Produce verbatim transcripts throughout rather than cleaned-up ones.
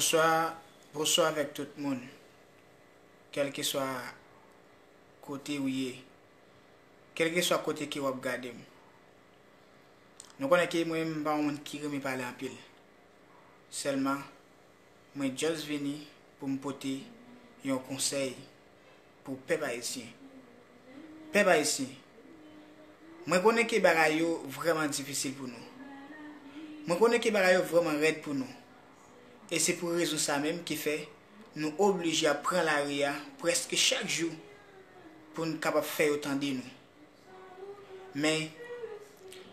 Bonswa, bonswa avèk tout moun. Kèlkeswa kote ou ye, kèlkeswa kote ke w ap gade m. Nou konnen ke mwen menm m pa yon moun ki renmen pale anpil. Sèlman, mwen just vini pou m pote yon konsèy pou pèp ayisyen. Pèp ayisyen, mwen konnen ke bagay yo vrèman difisil pou nou. Mwen konnen ke bagay yo vrèman rèd pou nou. E se pou rezon sa menm ki fè nou oblije ap pran lari a prèske chak jou pou n kapab fè yo tande nou. Men,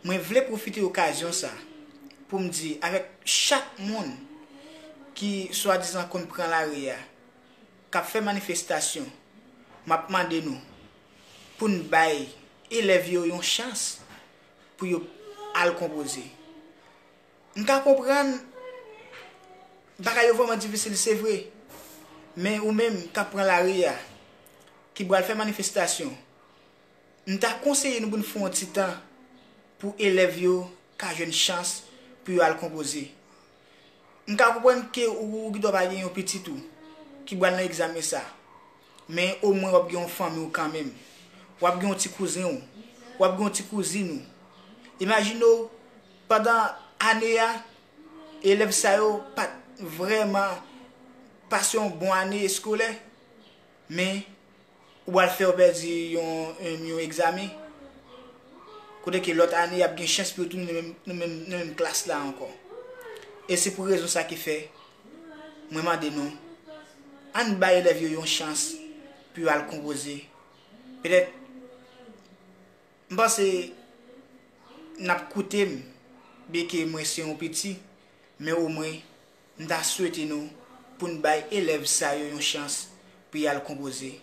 mwen vle pwofite okazyon sa pou m di avèk chak moun ki swadizan konn pran lari a, k ap fè manifestasyon, m ap mande nou pou n bay elèv yo yon chans pou yo al konpoze. M ka konprann bagay yo vrèman difisil, se vre. Men ou menm k ap pran lari a, ki pral fè manifestasyon, m ta konseye nou pou n fè yon ti tan pou elèv yo ka jwenn chans pou yo al konpoze. M ka konprann ke ou, ou gendwa pa gen yon pitit ou ki pral nan egzamen sa. Men omwen w ap gen yon fanmi w kanmenm. W ap gen yon ti kouzen w. W ap gen yon ti kouzin ou. Imajine w, pandan ane a, elèv sa yo pa t vrèman pase yon bon ane eskolè, men ou pral fè yo pèdi yon, yon, yon egzamen. Kote ke lòt ane, y ap gen chans pou yo tounen nan menm, nan menm, nan menm klas la ankò. E se pou rezon sa ki fè mwen mande nou, ann bay elèv yo yon chans pou yo al konpoze. Petèt, m panse n ap koute m, byenke mwen se yon piti, men omwen, m ta swete nou pou n bay elèv sa yo yon chans pou y al konpoze.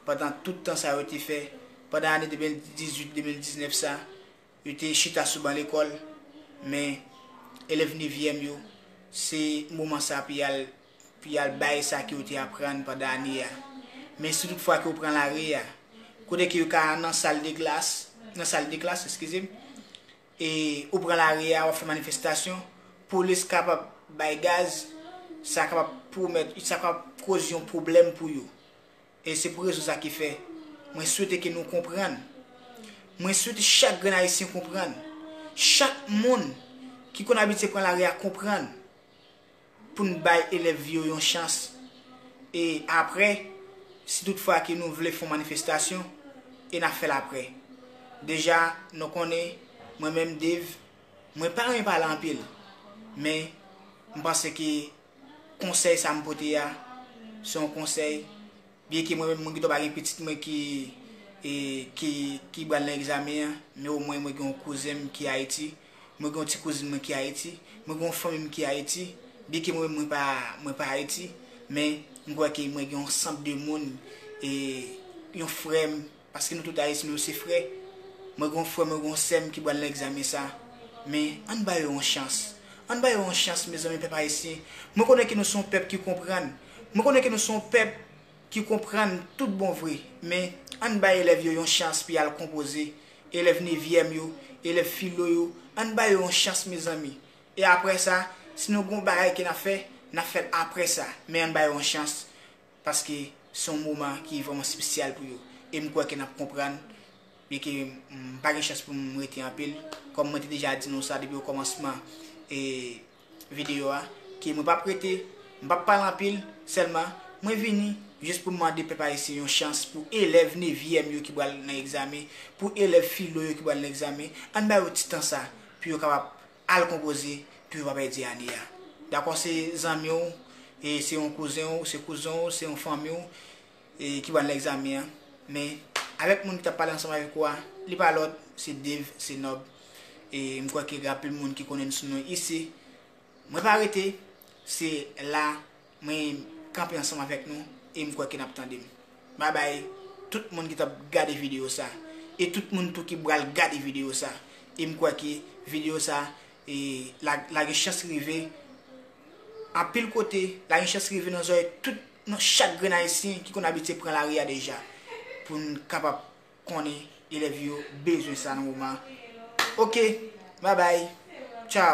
Pandan tout tan sa yo te fè, pandan ane de mil dizuit, de mil diznèf sa, yo te chita sou ban lekòl, men elèv nevyèm yo, se moman sa pou y al, pou y al bay sa ke yo te aprann pandan ane a. Men si toutfwa ke w pran lari a, kote ke yo ka nan sal de klas, nan sal de klas, eskize m, e ou pran lari a, w ap fè manifestasyon, polis kapab bay gaz, sa kapab pwomèt, sa kapab koz yon pwoblèm pou yo. E se pou rezon sa ki fè mwen swete ke nou konprann. Mwen swete chak grenn Ayisyen konprann. Chak moun ki konn abitye pran lari a konprann pou n bay elèv yo yon chans. E apre, si toutfwa ke nou vle fè yon manifestasyon, e n a fè l apre. Deja, nou konnen, mwen menm Dave, mwen pa renmen pale anpil. Men, m panse ke konsèy sa m pote a, se yon konsèy, byenke mwen menm, mwen gendwa pa gen pitit mwen ki, e, ki, ki pral nan egzamen an, men omwen mwen gen yon kouzen m ki Ayiti, mwen gen yon ti kouzin mwen ki Ayiti, mwen gen yon fanmi m ki Ayiti, byenke mwen menm mwen pa, mwen pa Ayiti, men m kwè ke mwen gen yon sant de moun, e, yon frè m, paske nou tout Ayisyen, nou se frè. Mwen gen yon frè m, mwen gen yon sè m ki pral nan egzamen sa. Men, ann ba yo yon chans. Ann ba yo yon chans, mezanmi, pèp ayisyen. Mwen konnen ke nou se yon pèp ki konprann. Mwen konnen ke nou se yon pèp ki konprann tout bon vre. Men, ann bay elèv yo yon chans pou y al konpoze. Elèv nevyèm yo, elèv filo yo, ann ba yo yon chans, mezanmi. E apre sa, si nou gen yon bagay ke n ap fè, n ap fè l apre sa. Men ann ba yo yon chans. Paske se yon moman ki vrèman espesyal pou yo. E m kwè ke n ap konprann, byenke m pa gen chans pou m rete anpil, kòm mwen te deja di nou sa depi okòmansman, e, videyo a, ke mwen p ap rete, m p ap pale anpil, sèlman mwen vini jis pou m mande pèp ayisyen yon chans pou elèv nevyèm yo ki pral nan egzamen, pou elèv filo yo ki pral nan egzamen, ann ba yo ti tan sa pou yo kapab al konpoze pou yo pa pèdi ane a. Dakò, se zanmi w, e se yon kouzen w, se kouzen w, se yon fanmi w, e ki pral nan egzamen an. Men, avèk moun ki t ap pale ansanm avèk ou a, li pa lòt, se Dave, se Nòb. E m kwè ke gen anpil moun ki konnen m sou non Ise. Mwen pa rete, se la mwen kanpe ansanm avèk nou e m kwè ke n ap tande m. Babay, tout moun ki t ap gade videyo sa, e tout moun tou ki pral gade videyo sa. E m kwè ke videyo sa, e, la, la gen chans rive anpil kote, la gen chans rive nan zòrèy tout, nan chak grenn ayisyen ki konn abitye pran lari a deja, pou n kapab konnen elèv yo bezwen sa nan moman. Oke, babay, tchaw.